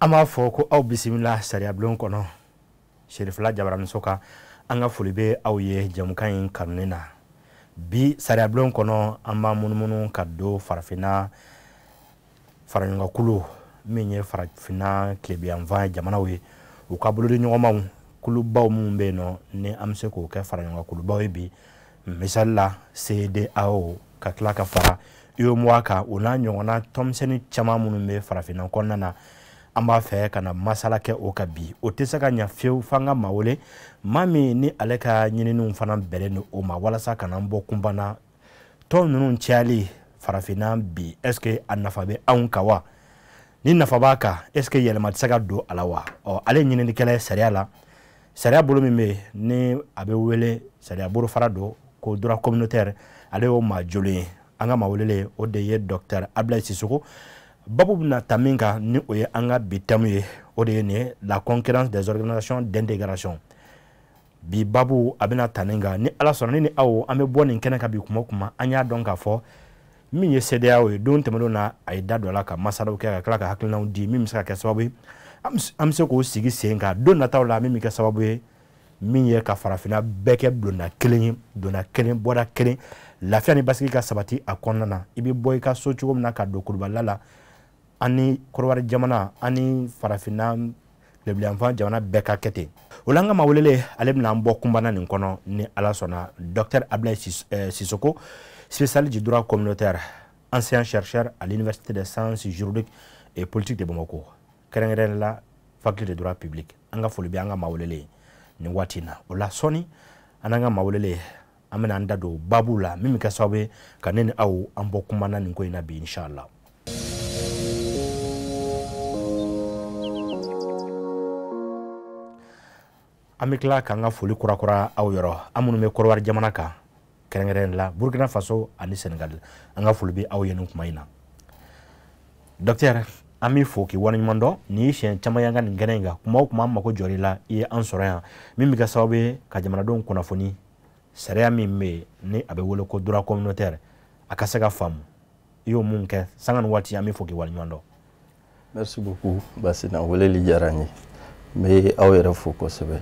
An b'a fɔ ko aw bisimila sariyabulon kɔnɔ, Serifila Jabaraniso kan. An ka foli bɛ aw ye jɛmukan in kanuni na. Bi sariyabulon kɔnɔ, an b'an munumunu ka don Farafinna faraɲɔgɔnkulu min ye Farafinna tilebiyanfan jamanaw ye, u ka bolodi ɲɔgɔnmaw kulubaw minnu bɛ yen nɔ, ni an bɛ se k'o kɛ faraɲɔgɔnkulubaw ye bi. Misali la, CEDEAO, ka tila ka fara UEMOA kan, o n'a ɲɔgɔnna tɔnmisɛnnin caman minnu bɛ Farafinna kɔnɔna na. An b'a fɛ ka na masala kɛ o kan bi. O tɛ se ka ɲɛ fiyewu f'an ka maa wele, maa min ni ale ka ɲininiw fana bɛnnen don o ma, walasa ka n'an bɔ kunba na. Tɔn ninnu cayali Farafinna bi, est ce que a nafa bɛ anw kan wa? Ni nafa b'a kan, est ce que yɛlɛma tɛ se ka don a la wa? Ɔ, ale ye ɲininikɛla ye sariya la, sariya bolo min bɛ yen ni a bɛ wele sariya bolofara don ko droit communautaire, ale y'o maa jolen ye. An ka maa welelen, o de ye docteur Abdoulaye Sissoko. Babu bɛna ta min kan, ni o ye an ka bi thème ye, o de ye nin ye: la concurrence des organisations d'intégration. Bi babu a bɛna ta nin kan. Ni Ala sɔnna, ni aw an bɛ bɔ nin kɛnɛ kan bi, kuma o kuma an y'a dɔn k'a fɔ min ye CEDEAO ye, don tɛmɛnenw na a ye da don a la ka masalaw kɛ, ka tila ka hakilinaw di min bɛ se ka kɛ sababu ye an bɛ se k'o sigi sen kan don nataw la, min bɛ kɛ sababu ye min ye ka Farafinna bɛɛ kɛ bulonda kelen ye, donda kelen, bɔda kelen, lafiya ni basigi ka sabati a kɔnɔna na. I bɛ bɔ i ka so cogo min na ka don kulubalila la, an ni Kɔrɔwari jamana, an ni Farafinna tilebiyanfan jamana bɛɛ ka kɛ ten. O la, an ka maa welelen, ale bɛna an bɔ kunbana nin kɔnɔ ni Ala sɔnna. Docteur Abdoulaye Sissoko, spécialiste du droit communautaire, ancien chercheur à l'Université des sciences juridiques et politiques de Bamako, kɛrɛnkɛrɛnnen la faculté de droit public. An ka foli bɛ an ka maa welelen nin waati in na. O la, sɔɔni an n'an ka maa welelen, an bɛna an da don babu la min bɛ kɛ sababu ye ka ne ni aw an bɔ kunbana nin ko in na bi, inshallah. An bɛ tila k'an ka foli kurakura aw yɔrɔ, an minnu bɛ Kɔrɔwari jamana kan, kɛrɛnkɛrɛnnen la Burkina Faso ani Senegal. An ka foli bɛ aw ye nin kuma in na. Docteur, an b'i fo k'i waleɲuman dɔn. Nin ye siɲɛ caman ye an ka nin kɛnɛ in kan. Kuma o kuma an mako jɔr'i la, i ye an sɔrɔ yan, min bɛ kɛ sababu ye ka jamanadenw kunnafoni sariya min bɛ yen ni a bɛ wele ko droit communautaire, a ka se ka faamu. I y'o mun kɛ sanga ni waati, an b'i fo k'i waleɲuman dɔn. Merci beaucoup Basina, weleli diyara n ye. N bɛ aw yɛrɛ fo kosɛbɛ.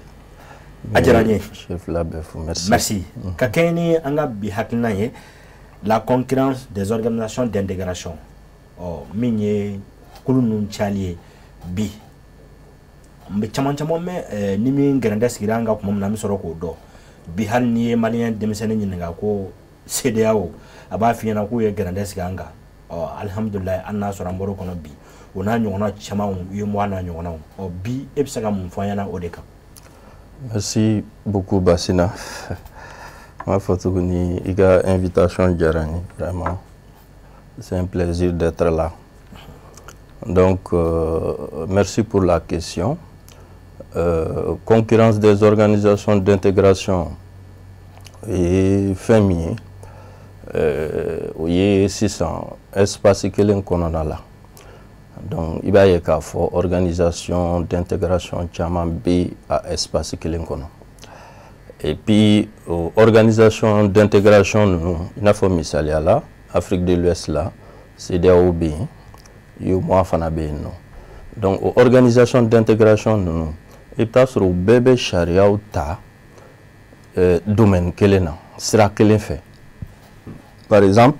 A diyara n ye. Chef la bɛɛ fo, merci. Merci. Ka kɛɲɛ ni an ka bi hakilina ye, la concurrence des organisations d'intégration, ɔ min ye kulu ninnu cayali ye bi, an bɛ caman caman mɛn. Ni min gɛrɛntɛ sigira an ka tuma min na, an bɛ sɔrɔ k'o dɔn. Bi, hali n'i ye maliyɛn denmisɛnnin ɲininka ko CEDEAO, a b'a f'i ɲɛna k'u ye gɛrɛntɛ sigi an kan. Ɔ, alihamudulilayi, hali n'a sɔrɔ an bɔr'o kɔnɔ bi, o n'a ɲɔgɔnna camanw, UEMOA n'a ɲɔgɔnnaw. Ɔ, bi e bɛ se ka mun fɔ an ɲɛna o de kan? Merci beaucoup Basina. N b'a fɔ tuguni, i ka invitation diyara n ye vraiment. C'est un plaisir d'être là. Donc, merci pour la question. Concurrence des organisations d'intégration ye fɛn min ye, o ye sisan espace kelen kɔnɔna la. Donc i b'a ye k'a fɔ organisation d'intégration caman bɛ a espace kelen kɔnɔ. Et puis o organisation d'intégration ninnu, i n'a fɔ misaliya la, Afrique de l'Ouest la, CEDEAO bɛ yen, UEMOA fana bɛ yen nɔ. Donc o organisation d'intégration ninnu, i bɛ taa sɔrɔ u bɛɛ bɛ sariyaw ta domaine kelen na, sira kelen fɛ. Par exemple,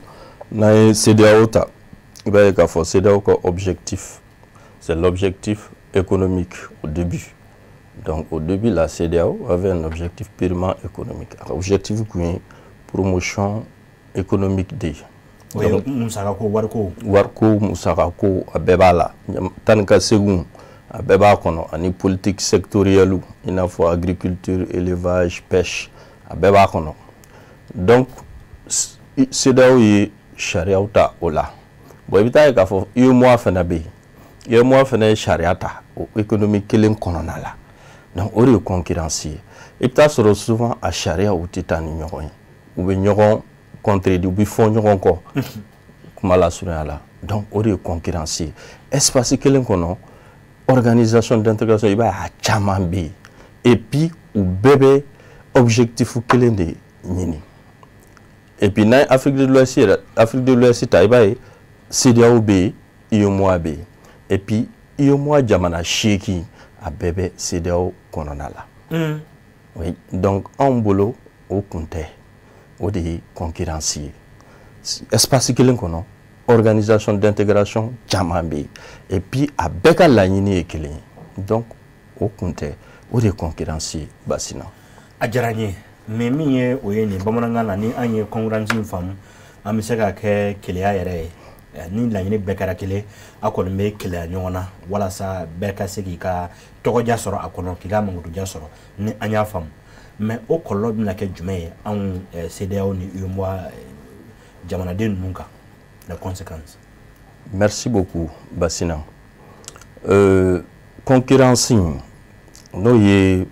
n'an ye CEDEAO ta, i b'a ye k'a fɔ CEDEAO ka objectif, c'est l'objectif économique au début. Donc au début, la CEDEAO avait un objectif purement économique. Objectif kun ye promotion économique de ye. O ye musakako, wariko. Wariko, musakako, a bɛɛ b'a la. Tan ni ka seginw, a bɛɛ b'a kɔnɔ, ani politique sectorielle, i n'a fɔ agriculture, élevage, pêche, a bɛɛ b'a kɔnɔ. Donc CEDEAO ye sariyaw ta o la. Bon, i bɛ taa ye k'a fɔ UEMOA fana bɛ yen. UEMOA fana ye sariya ta o économie kelen kɔnɔna la. Donc o de ye concurrence ye. I bɛ taa sɔrɔ souvent a sariyaw tɛ taa ni ɲɔgɔn ye, u bɛ ɲɔgɔn contredit, u bɛ fɔ ɲɔgɔn kɔ kuma lasurunya la. Donc o de ye concurrence ye. Espace kelen kɔnɔ, organisation d'intégration, i b'a ye a caman bɛ yen, et puis u bɛɛ bɛ objectif kelen de ɲini. Et puis n'an ye Afrique de l'Ouest yɛrɛ, Afrique de l'Ouest ta, i b'a ye CEDEAO bɛ yen, UEMOA bɛ yen, et puis UEMOA jamana 8, a bɛɛ bɛ CEDEAO kɔnɔna la. Oui, donc anw bolo o kun tɛ, o de ye concurrence ye. Espace kelen kɔnɔ, organisation d'intégration caman bɛ yen, et puis a bɛɛ ka laɲini ye kelen ye, donc o kun tɛ, o de ye concurrence ye, Basina. A diyara n ye, mais min ye o ye nin bamanankan na, ni an ye concurrence in faamu, an bɛ se ka kɛ keleya yɛrɛ ye. Ni laɲini bɛɛ kɛra kelen, a kɔni bɛ keleya ɲɔgɔn na walasa bɛɛ ka se k'i ka tɔgɔja sɔrɔ a kɔnɔ, k'i ka mankutuja sɔrɔ, ni an y'a faamu. Mais o kɔlɔlɔ bɛna kɛ jumɛn ye anw CEDEAO ni UEMOA jamanaden ninnu kan, les conséquences? Merci beaucoup, Basina. Concurrence n'o ye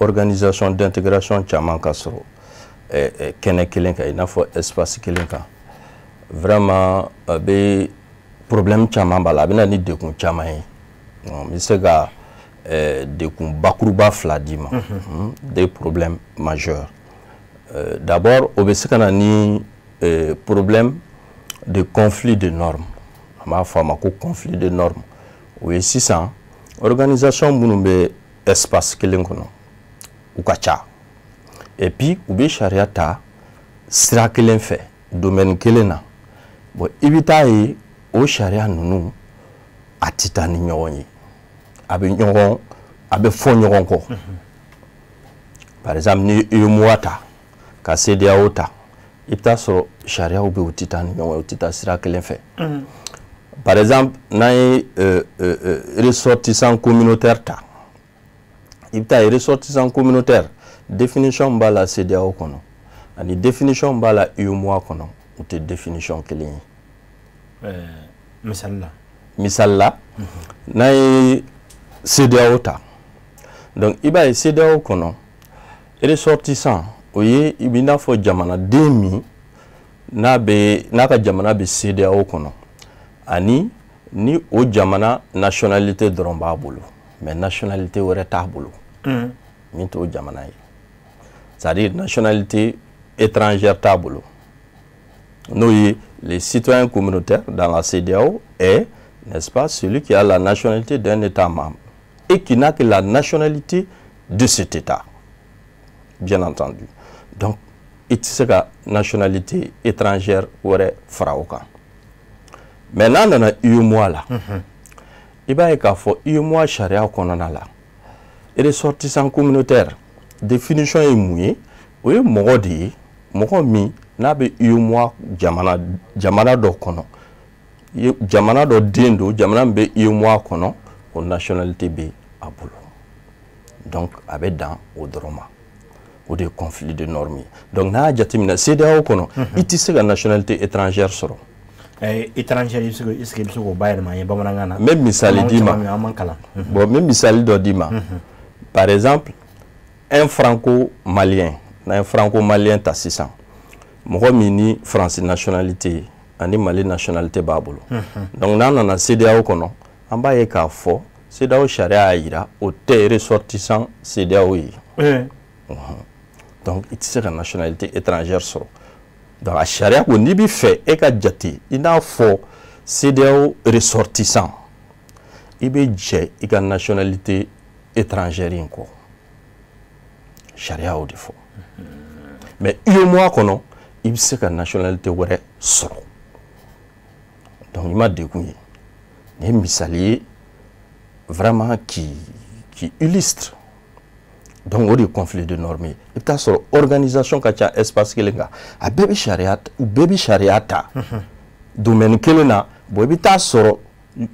organisation d'intégration caman ka sɔrɔ kɛnɛ kelen kan, i n'a fɔ espace kelen kan, vraiment a bɛ problème caman b'a la, a bɛ na ni degun caman ye. N bɛ se ka degun bakuruba fila d'i ma, deux problèmes majeurs. D'abord, o bɛ se ka na ni problème de conflit de normes, an b'a fɔ a ma ko conflit de normes. O ye sisan organisation minnu bɛ espace kelen kɔnɔ, u ka ca, et puis u bɛ sariya ta sira kelen fɛ, domaine kelen na. Bon, i bɛ taa ye o sariya ninnu a tɛ taa ni ɲɔgɔn ye, a bɛ ɲɔgɔn, a bɛ fɔ ɲɔgɔn kɔ. Par exemple, ni UEMOA ta ka CEDEAO ta, i bɛ taa sɔrɔ sariyaw bɛ yen, u tɛ taa ni ɲɔgɔn ye, u tɛ taa sira kelen fɛ. Par exemple, n'an ye ressortissant communautaire ta, i bɛ taa ye ressortissant communautaire définition b'a la CEDEAO kɔnɔ ani définition b'a la UEMOA kɔnɔ, u tɛ définition kelen ye. Misali la? Misali la, n'an ye CEDEAO ta, donc i b'a ye CEDEAO kɔnɔ, ressortissant o ye i b'i n'a fɔ jamanaden min n'a bɛ, n'a ka jamana bɛ CEDEAO kɔnɔ, ani ni o jamana nationalité dɔrɔn b'a bolo, mais nationalité wɛrɛ t'a bolo min t'o jamana ye, c'est-à-dire nationalité étrangère t'a bolo. N'o ye les citoyens communautaires dans la CEDEAO est, n'est-ce pas, celui qui a la nationalité d'un État membre et qui n'a que la nationalité de cet État, bien entendu. Donc i tɛ se ka nationalité étrangère wɛrɛ fara o kan. Mais n'a nana UEMOA la, i b'a ye k'a fɔ UEMOA sariya kɔnɔna la, ressortissant communautaire définition ye mun ye? O ye mɔgɔ de ye, mɔgɔ min n'a bɛ UEMOA jamana dɔ kɔnɔ, jamana dɔ den don, jamana min bɛ UEMOA kɔnɔ, o nationalité bɛ a bolo. Donc a bɛ dan o dɔrɔn ma. O de ye conflit de norme ye. Donc n'a y'a jateminɛ CEDEAO kɔnɔ, i tɛ se ka nationalité étrangère sɔrɔ. Étrangère, est-ce que i bɛ se k'o bayɛlɛma an ye bamanankan na? N bɛ misali d'i ma. An man kalan. Bon, n bɛ misali dɔ d'i ma. Par exemple, un franco-malien, n'an ye franco-malien ta sisan, mɔgɔ min ni France nationalité ani Mali nationalité b'a bolo. Donc n'an nana CEDEAO kɔnɔ, an b'a ye k'a fɔ CEDEAO sariya y'a jira o tɛ ressortissant CEDEAO ye. Donc i tɛ se ka nationalité étrangère sɔrɔ. Donc a sariya ko n'i bɛ fɛ e ka jate i n'a fɔ CEDEAO ressortissant, i bɛ jɛ i ka nationalité étrangère in kɔ. Sariya y'o de fɔ. Mais UEMOA kɔnɔ, i bɛ se ka nationalité wɛrɛ sɔrɔ. Donc i ma degun ye. Nin ye misali ye vraiment qui illustre. Donc o de ye conflit de norme ye. I bɛ taa sɔrɔ organisation ka ca espace kelen kan, a bɛɛ bɛ sariya, u bɛɛ bɛ sariya ta domaine kelen na. Bon, i bɛ taa sɔrɔ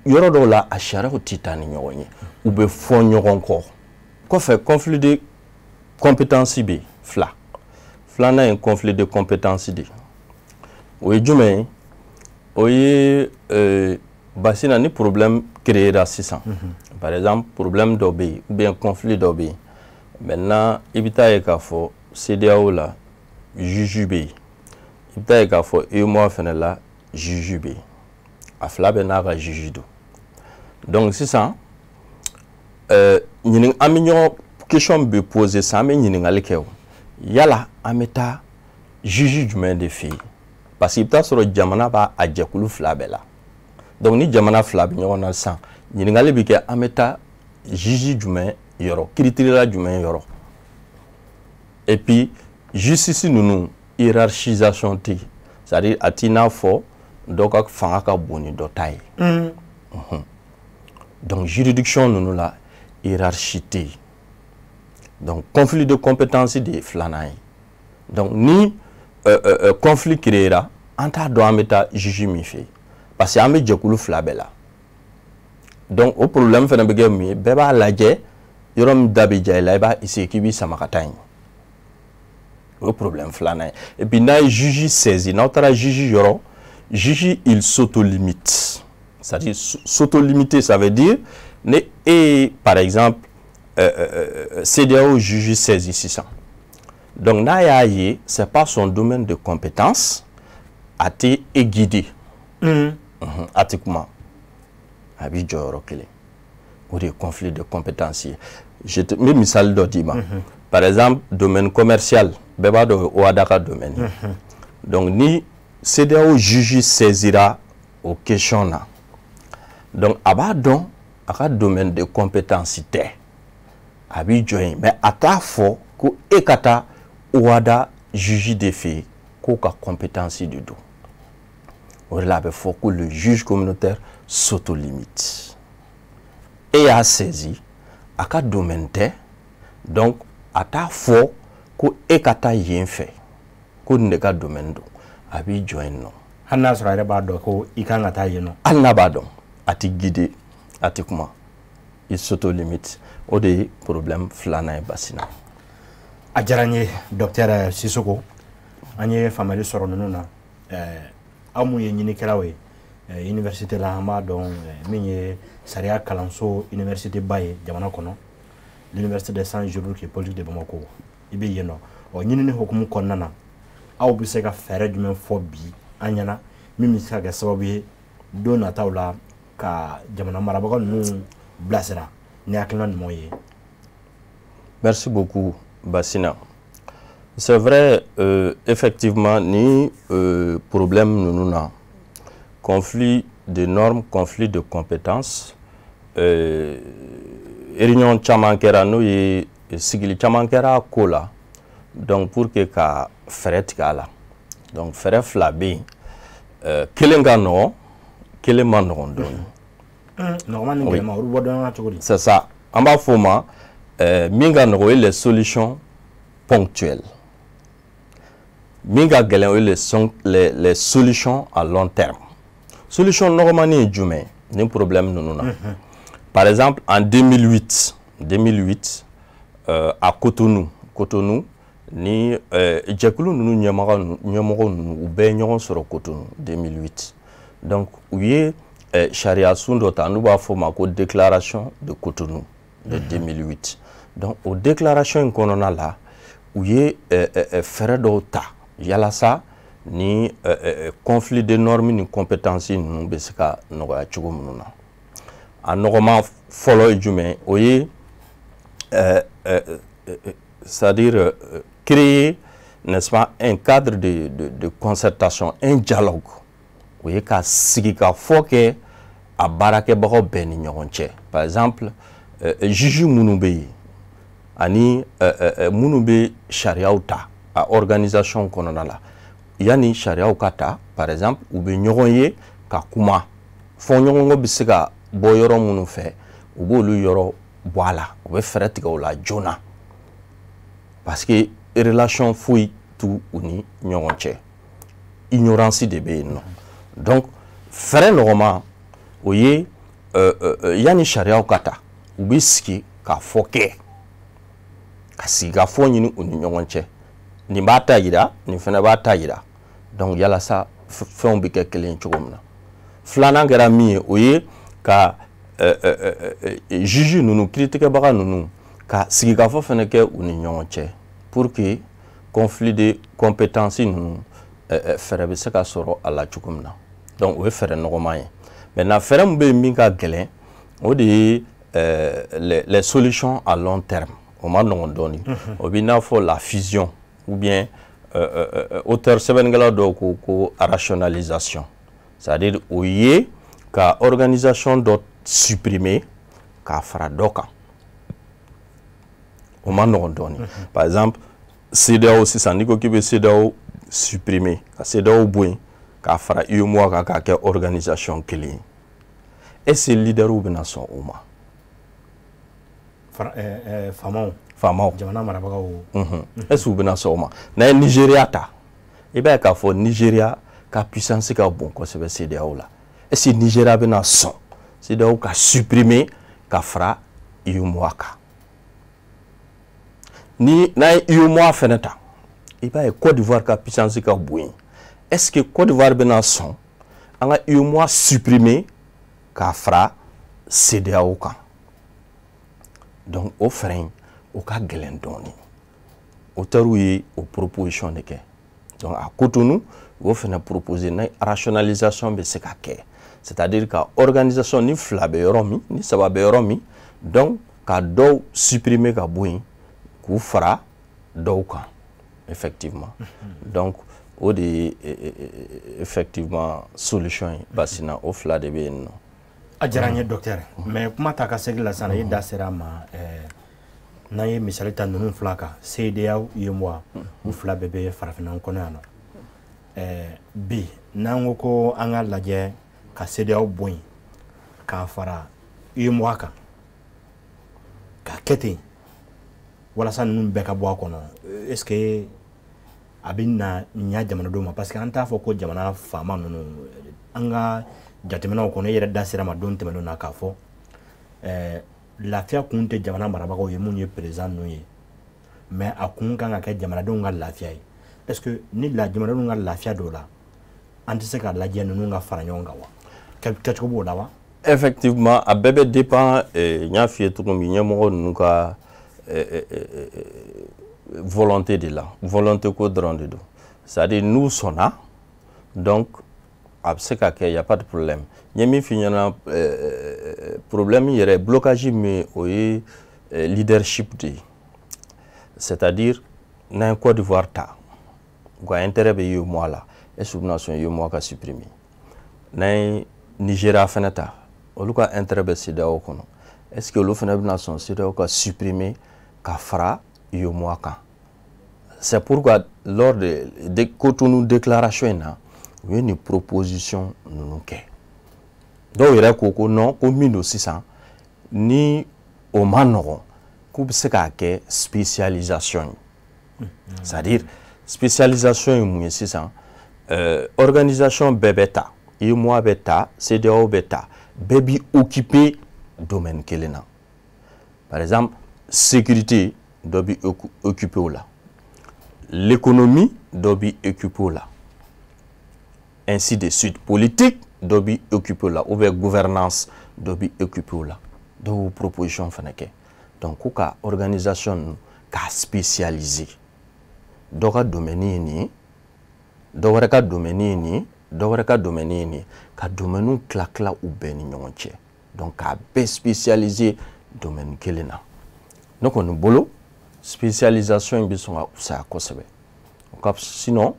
yɔrɔ dɔw la, a sariyaw tɛ taa ni ɲɔgɔn ye, u bɛ fɔ ɲɔgɔn kɔ. Kɔfɛ, conflit de compétence bɛ yen fila. Filanan ye conflit de compétence de ye. O ye jumɛn ye? O ye Basina, ni problème créera sisan, par exemple problème dɔ bɛ yen ou bien conflit dɔ bɛ yen, maintenant i bɛ taa ye k'a fɔ CEDEAO la juge bɛ yen, i bɛ taa ye k'a fɔ UEMOA fana la juge bɛ yen, a fila bɛɛ n'a ka juge don. Donc sisan ɲinin an bɛ ɲɔgɔn question bɛ poser sisan, an bɛ ɲininkali kɛ, o yala an bɛ taa juge jumɛn de fɛ yen? Parce que i bɛ taa sɔrɔ jamana b'a a jɛkulu fila bɛɛ la. Donc ni jamana fila bɛ ɲɔgɔn na sisan, ɲininkali bɛ kɛ, an bɛ taa juge jumɛn yɔrɔ, kiiritigɛla jumɛn yɔrɔ? Et puis justice ninnu, hiérarchisation tɛ yen, c'est à dire a t'i n'a fɔ dɔ ka fanga ka bon ni dɔ ta ye. Donc juridiction ninnu la, hiérarchie tɛ yen. Donc conflit de compétence de ye filanan ye. Donc ni conflit créera, an t'a dɔn an bɛ taa juge min fɛ yen, parce que an bɛ jɛkulu fila bɛɛ la. Donc o problème fana bɛ kɛ mun ye? Bɛɛ b'a lajɛ, yɔrɔ min da bɛ ja i la, i b'a essayer k'i b'i sama ka taa yen. O ye problème filanan ye. Et puis n'a ye juge saisi, n'aw taara juge yɔrɔ, juge, il s'auto-limite. C'est-à-dire s'auto-limiter, ça veut dire ne e ye, par exemple, CEDEAO juge saisi sisan, donc n'a y'a ye c'est pas son domaine de compétence, a tɛ e guider. A tɛ kuma, a b'i jɔ yɔrɔ kelen. O de ye conflit de compétence ye. Je te n bɛ misali dɔ d'i ma. Par exemple, domaine commercial, bɛɛ b'a dɔn o ye OHADA ka domaine ye. Donc ni CEDEAO juge saisira o question na, donc a b'a dɔn a ka domaine de compétence tɛ, a b'i jɔ yen, mais a t'a fɔ ko e ka taa OHADA juge de fɛ yen, k'o ka compétence de don. O de la a bɛ fɔ ko le juge communautaire s'auto-limite. E y'a saisi, a ka domaine tɛ, donc a t'a fɔ ko e ka taa yen fɛ, ko nin de ka domaine don. A b'i jɔ yen nɔ. Hali n'a sɔrɔ a yɛrɛ b'a dɔn ko i kan ka taa yen nɔ. Hali n'a b'a dɔn, a ti guider, a ti kuma, il s'auto-limite. O de ye problème filanan ye, Basina. A diyara n ye, docteur Sisoko. An ye faamuyali sɔrɔ ninnu na. Aw mun ye ɲinikɛlaw ye université la, an b'a dɔn min ye sariya kalanso université ba ye jamana kɔnɔ, l'Université des sciences juridiques et politiques de Bamako, i bɛ yen nɔ. Ɔ, ɲinini hukumu kɔnɔna na, aw bɛ se ka fɛɛrɛ jumɛn fɔ bi an ɲɛna min bɛ se ka kɛ sababu ye don nataw la ka jamana marabaga ninnu bilasira ni hakilina ɲumanw ye? Merci beaucoup, Bassina. C'est vrai, effectivement, ni problème ninnu na, conflit de normes, conflit de compétences, réunion caman kɛra, n'o ye sigili caman kɛra a ko la, donc pour que ka fɛɛrɛ tigɛ a la. Donc fɛɛrɛ fila bɛ yen, kelen ka nɔgɔn, kelen ma nɔgɔn dɔɔnin. Nɔgɔman ni gɛlɛman, olu bɔ dɔn na cogo di? C'est ça. An b'a fɔ o ma, min ka nɔgɔn, o ye les solutions ponctuelles. Min ka gɛlɛn, o ye les solutions à long terme. Solution nɔgɔmani ye jumɛn ni problème ninnu na? Par exemple, en 2008, 2008, à Cotonou, Cotonou ni jɛkulu ninnu ɲɛmɔgɔ ninnu, u bɛɛ ye ɲɔgɔn sɔrɔ Cotonou 2008. Donc u ye sariya sun dɔ ta n'u b'a fɔ o ma ko déclaration de Cotonou de 2008. Donc o déclaration in kɔnɔna la, u ye fɛɛrɛ dɔw ta yalasa ni conflit de normes ni compétences ninnu bɛ se ka nɔgɔya cogo minnu na. A nɔgɔman fɔlɔ ye jumɛn? O ye c'est-à-dire créer, n'est-ce pas, un cadre de concertation, un dialogue. O ye ka sigi ka fɔ kɛ a baarakɛbagaw bɛɛ ni ɲɔgɔn cɛ. Par exemple, juge minnu bɛ yen ani minnu bɛ sariyaw ta a organisation kɔnɔna la, yanni sariyaw ka ta, par exemple, u bɛ ɲɔgɔn ye ka kuma, fɔɲɔgɔnkɔ bɛ se ka bɔ yɔrɔ minnu fɛ, u b'olu yɔrɔ bɔ a la, u bɛ fɛɛrɛ tigɛ o la joona, parce que relation foyi t'u u ni ɲɔgɔn cɛ, ignorance de bɛ yen nɔ. Donc fɛɛrɛ nɔgɔman, o ye yanni sariyaw ka ta, u bɛ sigi ka fɔ kɛ, ka sigi ka fɔ ɲini u ni ɲɔgɔn cɛ. Nin b'a ta yira, nin fana b'a ta yira, donc yalasa fɛnw bɛ kɛ kelen ye cogo min na. Filanan kɛra min ye, o ye ka juge ninnu, kiiritigɛbaga ninnu, ka sigikafɔ fana kɛ u ni ɲɔgɔn cɛ pour que conflit de compétence ninnu, fɛɛrɛ bɛ se ka sɔrɔ a la cogo min na. Donc o ye fɛɛrɛ nɔgɔman ye. Maintenant, fɛɛrɛ min bɛ yen min ka gɛlɛn, o de ye les solutions à long terme. O ma nɔgɔn dɔɔnin. O b'i n'a fɔ la fusion, ou bien auteur, sɛbɛnnikɛla dɔw ko ko rationalisation, c'est à dire o ye ka Ka organisation dɔ supprimer k'a fara dɔ kan, o ma nɔgɔn dɔɔni. Par exemple, CEDEAO sisan, n'i ko k'i bɛ CEDEAO supprimer, ka CEDEAO bɔ yen k'a fara UEMOA kan k'a kɛ organisation kelen ye, est-ce que leaderw bɛna sɔn o ma? Faamaw. Faamaw. Jamana marabagaw. Est-ce que u bɛna sɔn o ma? N'an ye Nigéria ta, i b'a ye k'a fɔ Nigéria ka puissance ka bon kosɛbɛ CEDEAO la. Est-ce que Nigéria bɛna sɔn CEDEAO ka supprimer ka fara UEMOA kan? Ni n'an ye UEMOA fɛnɛ ta, i b'a ye Côte d'Ivoire ka puissance ka bon yen. Est-ce que Côte d'Ivoire bɛna sɔn an ka UEMOA supprimer k'a fara CEDEAO kan? Donc o fɛɛrɛ in, o ka gɛlɛn dɔɔni. Auteurs ye o proposition de kɛ. Donc à Cotonou, u y'o fɛnɛ proposer ni rationalisation bɛ se ka kɛ, c'est-à-dire ka organisation ni fila bɛ yɔrɔ min, ni saba bɛ yɔrɔ min, donc ka dɔw supprimer ka bɔ yen k'u fara dɔw kan effectivement. Donc o de ye effectivement solution ye. Basina, o fila de bɛ yen nɔ. A diyara n ye, docteur, mais kuma ta ka segin la sisan, i da sera a ma. N'an ye misali ta ninnu fila kan, CEDEAO, UEMOA, u fila bɛɛ bɛ farafinna kɔnɔ yan nɔ. Bi n'an ko ko an ka lajɛ ka CEDEAO bɔ yen k'a fara UEMOA kan, k'a kɛ ten walasa ninnu bɛɛ ka bɔ a kɔnɔ, est ce que a bɛ na ɲa jamanadenw ma? Parce que an t'a fɔ ko jamana faama ninnu, an ka jateminɛw kɔnɔ, e yɛrɛ da sera ma don tɛmɛnenw na k'a fɔ lafiya kun tɛ jamana marabagaw ye, mun ye président ninnu ye, mais a kun kan ka kɛ jamanadenw ka lafiya ye. Est ce que ni jamanadenw ka lafiya dɔw la, an tɛ se ka lajɛ ninnu ka fara ɲɔgɔn kan wa? Kɛcogo b'o la wa? Effectivement, a bɛɛ bɛ dépend, n y'a f'i ye cogo min, ɲɛmɔgɔ ninnu ka volonté de la. Volonté ko dɔrɔn de don. C'est à dire n'u sɔnna, donc a bɛ se ka kɛ, y a pas de problème. N ye min f'i ɲɛna, problème yɛrɛ, blocage min, o ye leadership de ye. C'est à dire n'an ye Côte d'Ivoire ta, u ka intérêt bɛ UEMOA la, est ce que u bɛna sɔn UEMOA ka supprimer? N'an ye Nigéria fɛnɛ ta, olu ka intérêt bɛ CEDEAO kɔnɔ, est ce que olu fɛnɛ bɛna sɔn CEDEAO ka supprimer ka fara UEMOA kan? C'est pourquoi lors de Cotonou déclaration in na, u ye nin proposition ninnu kɛ. Dɔw yɛrɛ ko ko non, ko min don sisan ni o ma nɔgɔn, k'u bɛ se k'a kɛ spécialisation ye. C'est à dire spécialisation ye mun ye sisan? Organisation bɛɛ bɛ ta, UEMOA bɛ ta, CEDEAO bɛ ta, bɛɛ b'i occuper domaine kelen na. Par exemple, sécurité, dɔ b'i occuper o la, l'économie, dɔ b'i occuper o la, ainsi de suite, politique, dɔ b'i occuper o la, ou bien gouvernance, dɔ b'i occuper o la. Dɔw y'o proposition fana kɛ. Donc ko ka organisation ninnu k'a spécialiser, dɔ ka domaine ye nin ye, dɔ wɛrɛ ka domaine ye nin ye, dɔ wɛrɛ ka domaine ye nin ye, ka domaine tila tila u bɛɛ ni ɲɔgɔn cɛ, donc k'a bɛɛ spécialiser domaine kelen na. Ne kɔni bolo, spécialisation in bɛ sɔn ka fisaya kosɛbɛ o ka. Sinon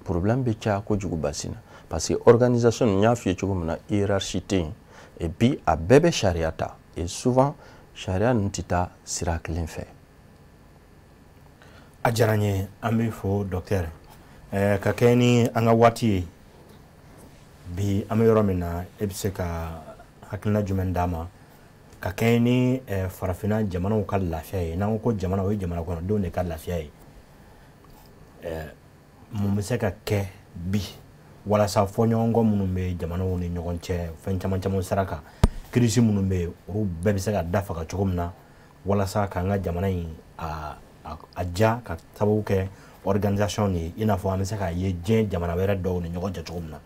problème bɛ caya kojugu basi na, parce que organisation n y'a f'i ye cogo min na, hiérarchie tɛ yen, et puis a bɛɛ bɛ sariya ta, et souvent sariya ninnu tɛ taa sira kelen fɛ. A diyara n ye, an bɛ fo, docteur. Ka kɛ ni an ka waati ye bi, an bɛ yɔrɔ min na, e bɛ se ka hakilina jumɛn d'a ma ka kɛ ni farafinna jamanaw ka lafiya ye? N'an ko ko jamana, o ye jamana kɔnɔdenw de ka lafiya ye. Mun bɛ se ka kɛ bi walasa fɔɲɔgɔnkɔ minnu bɛ jamanaw ni ɲɔgɔn cɛ, fɛn caman caman sira kan, crise minnu bɛ yen, olu bɛɛ bɛ se ka dafa cogo min na, walasa k'an ka jamana in a ja ka sababu kɛ organisation ye, i n'a fɔ an bɛ se k'a ye diɲɛ jamana wɛrɛ dɔw ni ɲɔgɔn cɛ cogo min na,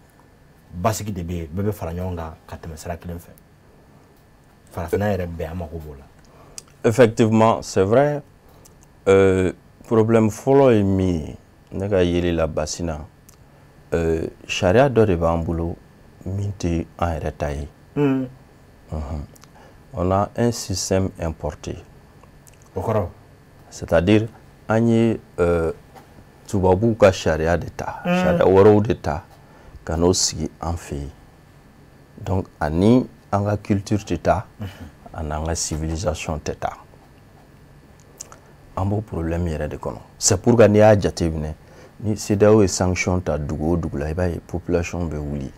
basigi de bɛ yen, bɛɛ bɛ fara ɲɔgɔn kan ka tɛmɛ sira kelen fɛ? Farafinna yɛrɛ bɛɛ, an mako b'o la. Effectivement, c'est vrai. Problème fɔlɔ ye min ye ne ka yeli la, Basina, sariya dɔ de b'an bolo min tɛ an yɛrɛ ta ye. On a un système importé. O kɔrɔ? C'est-à-dire an ye tubabuw ka sariya de ta, sariya wɛrɛw de ta ka n'o sigi an fɛ yen. Donc ani an ka culture tɛ taa, ani an ka civilisation tɛ taa. An b'o problème yɛrɛ de kɔnɔ. C'est pourquoi n'i y'a jateminɛ, ni CEDEAO ye sanction ta dugu o dugu la, i b'a ye population bɛ wuli,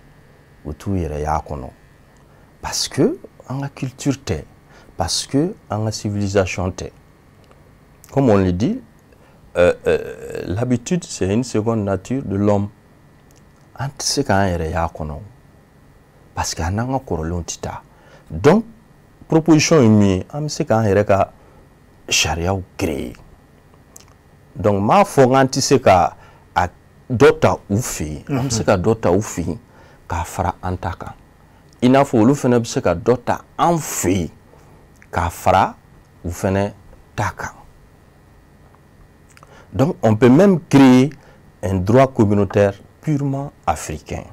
u t'u yɛrɛ y'a kɔnɔ, parce que an ka culture tɛ, parce que an ka civilisation tɛ. Comme on le dit, l'habitude, c'est une seconde nature de l'homme. An tɛ se k'an yɛrɛ y'a kɔnɔ parce que an n'an ka kɔrɔlenw tɛ taa. Donc proposition ye min ye, an bɛ se k'an yɛrɛ ka sariyaw créer. Donc n m'a fɔ k'an tɛ se ka a dɔ ta u fɛ yen, an bɛ se ka dɔ ta u fɛ yen k'a fara an ta kan, i n'a fɔ olu fana bɛ se ka dɔ ta an fɛ yen k'a fara u fana ta kan. Donc on peut même créer un droit communautaire purement africain.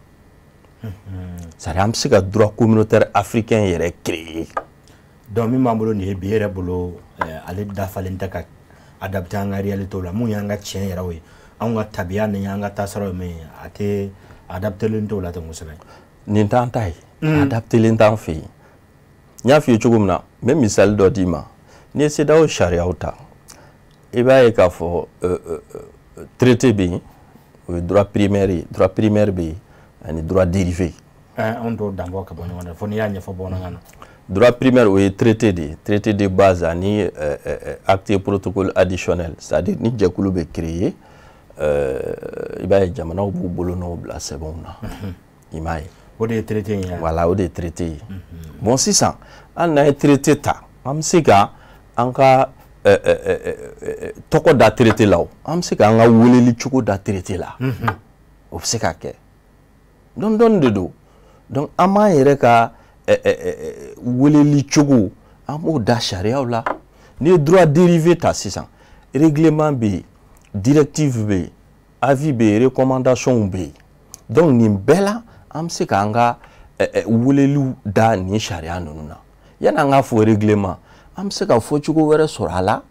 C'est-à-dire an bɛ se ka droit communautaire africain yɛrɛ créer. Donc min b'an bolo nin ye bi, e yɛrɛ bolo, ale dafalen tɛ ka adapté an ka réalité la. Mun y'an ka tiɲɛ yɛrɛ ye, anw ka tabiya ni an ka taasiraw ye min ye, a tɛ adaptélen t'o la ten kosɛbɛ. Nin t'an ta ye, adaptélen t'an fɛ yen. N y'a f'i ye cogo min na, n bɛ misali dɔ d'i ma. N'i ye CEDEAO sariyaw ta, i b'a ye k'a fɔ traité bɛ yen, o ye droit primaire ye, droit primaire bɛ yen ani droit dérivé. Anw t'o danbɔ ka bɔ ɲɔgɔn na fo n'i y'a ɲɛfɔ bamanankan na. Droit primaire, o ye traité de ye, traité de base ani acte et protocole additionnel. C'est-à-dire ni jɛkulu bɛ créer, i b'a ye jamanaw b'u bolonɔw bila sɛbɛnw na, i m'a ye? O de ye traité in ye. Voilà, o de ye traité ye. Bon, sisan hali n'an ye traité ta, an bɛ se ka an ka tɔgɔ da traité la, o an bɛ se k'an ka weleli cogo da traité la, o bɛ se ka kɛ. Dɔɔni dɔɔni de don. Donc an b'an yɛrɛ ka weleli cogo, an b'o da sariyaw la. N'i ye droit dérivé ta sisan, règlement bɛ yen, directive bɛ yen, avis bɛ yen, recommandation bɛ yen. Donc nin bɛɛ la, an bɛ se k'an ka weleliw da nin sariya ninnu na. Yanni an k'a fɔ règlement, an bɛ se ka fɔ cogo wɛrɛ sɔrɔ a la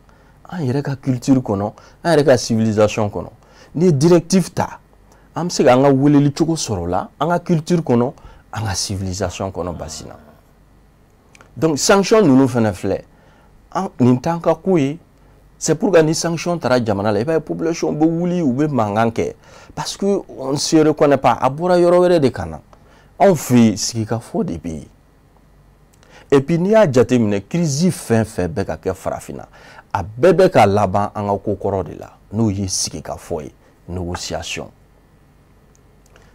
an yɛrɛ ka culture kɔnɔ, an yɛrɛ ka civilisation kɔnɔ. N'i ye directive ta, an bɛ se k'an ka weleli cogo sɔrɔ o la an ka culture kɔnɔ, an ka civilisation kɔnɔ. Basi na, donc sanction ninnu fana filɛ, an nin t'an ka ko ye. C'est pourquoi ni sanction taara jamana la, i b'a ye population bɛ wuli, u bɛ mankan kɛ, parce que on ne se reconnaît pas. A bɔra yɔrɔ wɛrɛ de ka na. Anw fɛ yen, sigikafɔ de bɛ yen. Et puis n'i y'a jateminɛ, crise fɛn fɛn bɛ ka kɛ farafinna, a bɛɛ bɛ ka laban an ka ko kɔrɔ de la, n'o ye sigikafɔ ye, négociation.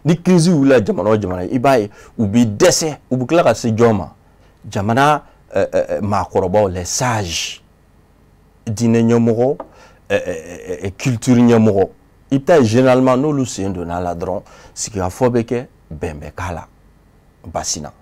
Ni crise wulila jamana o jamana, i b'a ye u bɛ dɛsɛ, u bɛ tila ka se jɔn ma? Jamana maakɔrɔbaw, les sages, diinɛ ɲɛmɔgɔ, culture ɲɛmɔgɔ. I bɛ taa ye, généralement n'olu sen donna a la dɔrɔn, sigikafɔ bɛ kɛ, bɛn bɛ k'a la. Basi na,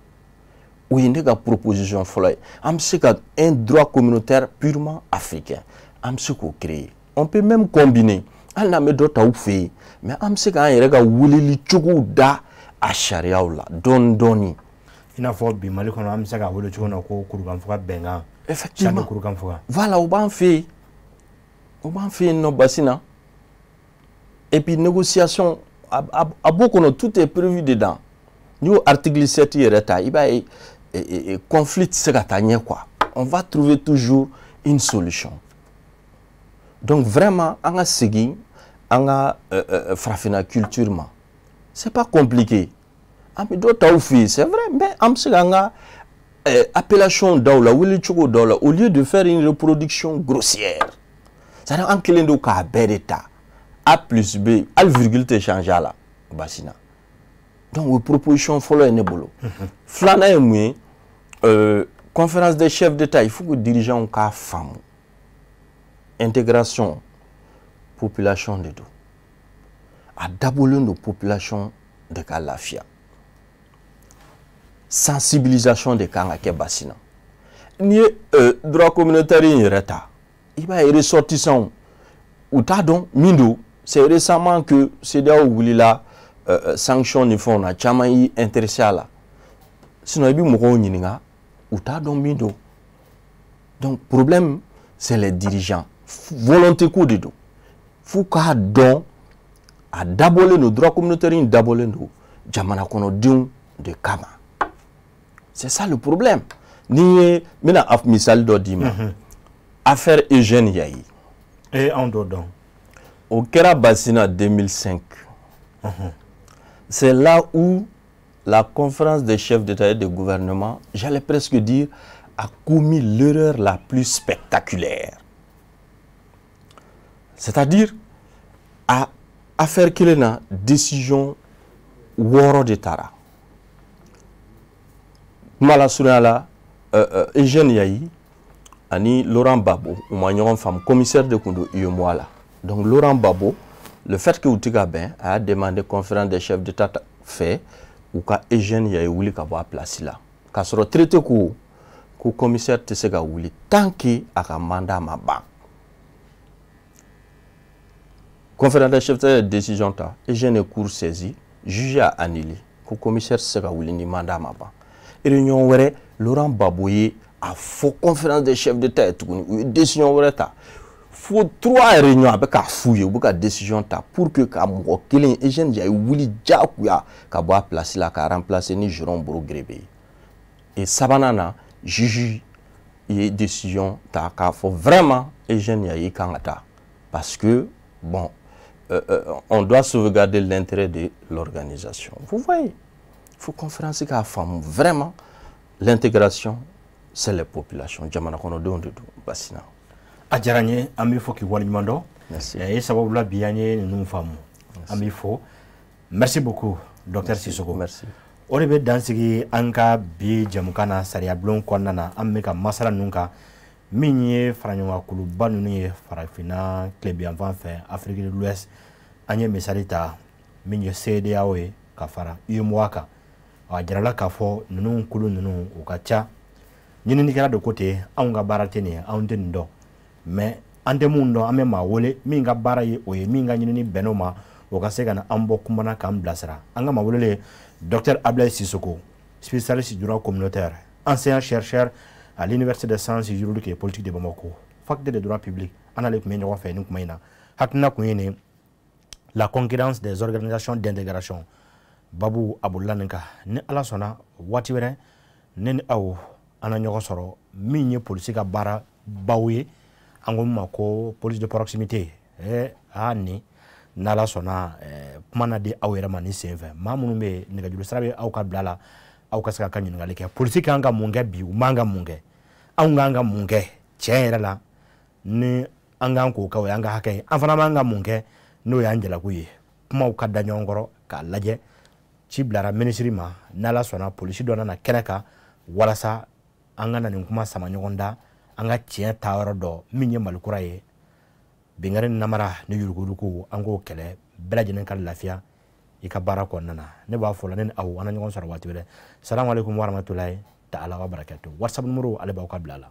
o ye ne ka proposition fɔlɔ ye. An bɛ se ka un droit communautaire purement africain, an bɛ se k'o créer. On peut même combiner, hali n'an bɛ dɔ ta u fɛ yen, mais an bɛ se k'an yɛrɛ ka weleli cogow da a sariyaw la dɔɔni dɔɔni. I n'a fɔ bi Mali kɔnɔ, an bɛ se k'a wele cogo min na ko kurukanfuga bɛnkan. Effectivement. Kurukanfuga. Voilà, o b'an fɛ yen, o b'an fɛ yen nɔ. Basi na, et puis négociation a b'o kɔnɔ, tout est prévu dedans. N'i y'o article 7 yɛrɛ ta, i b'a ye conflit tɛ se ka taa ɲɛ quoi. On va trouver toujours une solution. Donc vraiment, an ka segin an ka farafinna culture ma. C'est pas compliqué. An bɛ dɔ ta u fɛ yen, c'est vrai, mais an bɛ se k'an ka appellation daw la, wele cogo daw la, au lieu de faire une reproduction grossière. C'est-à-dire an kelen don k'a bɛɛ de ta, A plus B, hali virgule tɛ changer a la. Basi na, donc o ye proposition fɔlɔ ye ne bolo. Filanan ye mun ye? Conférence des chefs d'État, il faut que dirigeants k'a faamu, intégration population de don, a dabɔlen don population de ka lafiya. Sensibilisation de kan ka kɛ. Basi na, n'i ye droit communautaire in yɛrɛ ta, i b'a ye ressortissants u t'a dɔn min don. C'est récemment que CEDEAO wulila sanction ni fɛnw na, caman y'i intéressé a la. Sinon i bɛ mɔgɔw ɲininka, u t'a dɔn min don. Donc problème, c'est les dirigeants, volonté ko de don. F'u k'a dɔn a dabɔlen don, droit communautaire in dabɔlen don jamana kɔnɔdenw de kama. C'est ça le problème. Ni ye n bɛna misali dɔ d'i ma. Affaire Eugène Yayi. E anw t'o dɔn. O kɛra Basina 2005. C'est là où la conférence des chefs d'État et de gouvernement, j'allais presque dire, a commis l'erreur la plus spectaculaire. C'est-à-dire, a affaire kelen na, décision 6 de taara. Kuma lasurunya la, Eugène Yayi ani Laurent Gbagbo u ma ɲɔgɔn faamu, commissaire de tun don UEMOA la. Donc Laurent Gbagbo, le fait que u tɛ ka bɛn, a y'a demandé conférence des chefs d'État fɛ u ka Eugène Yayi wuli ka bɔ a place la. K'a sɔrɔ traité ko ko commissaire tɛ se ka wuli tant que a ka mandat ma ban. Conférence des chefs d'État ye décision ta, Eugène ye cour saisi, juge a annulé ko commissaire tɛ se ka wuli ni mandat ma ban. Réunion wɛrɛ, Laurent Gbagbo ye a fɔ conférence des chefs d'État ye tuguni, u ye décision wɛrɛ ta. Fo 3 réunions a bɛ k'a f'u ye, u bɛ ka décision ta pour que ka mɔgɔ kelen Eugène Yayi wuli diyagoya ka bɔ a place la k'a remplacer ni Jérôme Boro-Guérébé ye. Et sabanan na, juge ye décision ta k'a fɔ vraiment Eugène Yayi kan ka taa parce que bon, on doit sauvegarder l'intérêt de l'organisation. Vous voyez, il faut conférence k'a faamu vraiment l'intégration, c'est les populations. Jamana kɔnɔdenw de don Basina. A diyara n ye, an b'i fɔ k'i waleɲuman dɔn. Merci. E sababu la bi an ye ninnu faamu. An b'i fo. Merci beaucoup, docteur Sissoko. Merci. O de bɛ dan sigi an ka bi jɛmukan na sariya bulon kɔnɔna na, an bɛ ka masala ninnu kan min ye faraɲɔgɔnkuluba ninnu ye farafinna tilebinyanfan fɛ, Afrique de l'Ouest. An ye misali ta min ye CEDEAO ye ka fara UEMOA kan. A jirala k'a fɔ ninnu kulu ninnu u ka ca. Ɲininikɛla de ko ten, anw ka baara tɛ nin ye, anw tɛ nin dɔn. Mais an tɛ mun dɔn, an bɛ maa wele min ka baara ye o ye, min ka ɲinini bɛnn'o ma, o ka se ka na an bɔ kuma na k'an bilasira. An ka maa welelen docteur Ablaye Sissoko, spécialiste du droit communautaire, enseignant chercheur à l'Université des sciences juridiques et politiques de Bamako, faculté de droit public. An n'ale tun bɛ ɲɔgɔn fɛ nin kuma in na. Hakilina kun ye nin, la concurrence des organisations d'intégration. Babu a bolila nin kan. Ni Ala sɔnna waati wɛrɛ, ne ni aw an na ɲɔgɔn sɔrɔ min ye polisi ka baara baw ye, an ko min ma ko police de proximité. Nin n'Ala sɔnna, kuma na di aw yɛrɛ ma nin sen fɛ. Maa minnu bɛ yen, nɛgɛjuru sira bɛ aw ka bila la, aw ka se ka ɲininkali kɛ. Polisi kan ka mun kɛ bi, u man ka mun kɛ, anw kan ka mun kɛ tiɲɛ yɛrɛ la, ni an kan k'o kɛ o y'an ka hakɛ ye, an fana b'an ka mun kɛ n'o y'an jalako ye. Kumaw ka da ɲɔgɔn kɔrɔ k'a lajɛ. Ci bilara minisiri ma, n'Ala sɔnna polisi dɔ nana kɛnɛ kan walasa an ka na nin kuma sama ɲɔgɔn da, an ka tiɲɛ taayɔrɔ dɔn min ye Mali kura ye. Binkanni ni namara ni yuruguyurugu, an k'o kɛlɛ, bɛɛ lajɛlen ka lafiya i ka baara kɔnɔna na. Ne b'a fɔ la, ne ni aw an na ɲɔgɔn sɔrɔ waati wɛrɛ. Salamu aleykum wa rahmatulahi ta'ala wa barakatuh. WhatsApp numéro ale b'aw ka bila la.